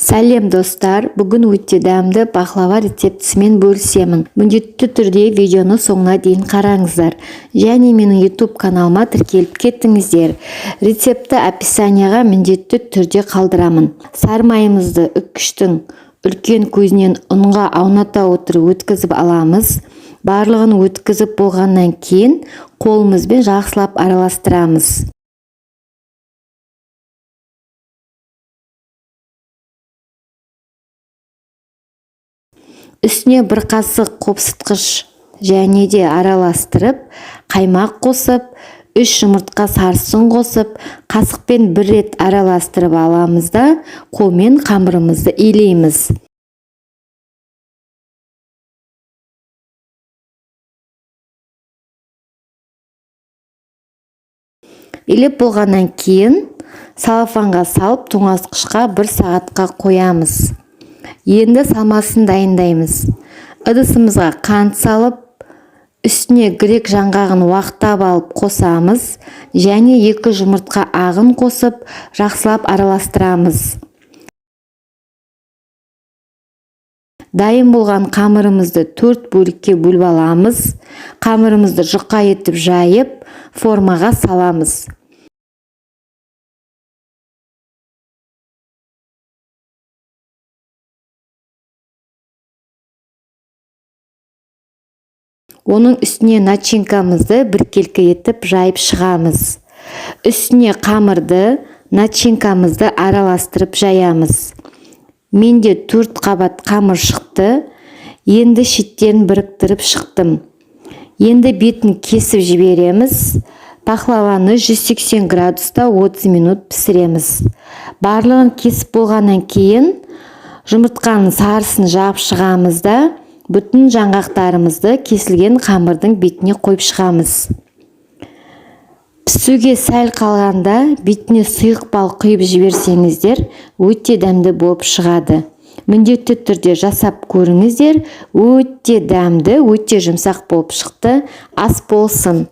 Сәлем, достар! Бүгін өте дәмді пахлава рецептісімен бөлісемін. Міндетті түрде видеоны соңына дейін қараңыздар және менің YouTube каналыма тіркеліп кетіңіздер. Рецептті описанияға міндетті түрде қалдырамын. Сары майымызды үккіштің үлкен көзінен ұнға ауната отырып өткізіп аламыз. Барлығын өткізіп болғаннан кейін қолымызбен жақсылап араластырамыз. Үстіне бір қасық қопсытқыш және де араластырып, қаймақ қосып, 3 жұмыртқа сарысын қосып, қасықпен бір рет араластырып аламыз да, қолмен қамырымызды илейміз. Илеп болғаннан кейін салафанға салып, тоңазытқышқа 1 сағатқа қоямыз. Енді салмасын дайындаймыз. Ыдысымызға қант салып, үстіне грек жаңғағын уақтап алып қосамыз және 2 жұмыртқа ағын қосып, жақсылап араластырамыз. Дайын болған қамырымызды 4 бөлікке бөліп аламыз. Қамырымызды жұқа етіп жайып, формаға саламыз. Оның үстіне начинкамызды біркелкі етіп жайып шығамыз. Үстіне қамырды, начинкамызды араластырып жаямыз. Менде 4 қабат қамыр шықты. Енді шеттерін біріктіріп шықтым. Енді бетін кесіп жібереміз. Пахлаваны 180 градуста 30 минут пісіреміз. Барлығын кесіп болғаннан кейін жұмыртқаның сарысын жағып шығамыз да, бүтін жаңғақтарымызды кесілген қамырдың бетіне қойып шығамыз. Пісуге сәл қалғанда бетіне сұйық бал құйып жіберсеңіздер, өте дәмді болып шығады. Міндетті түрде жасап көріңіздер, өте дәмді, өте жұмсақ болып шықты. Ас болсын!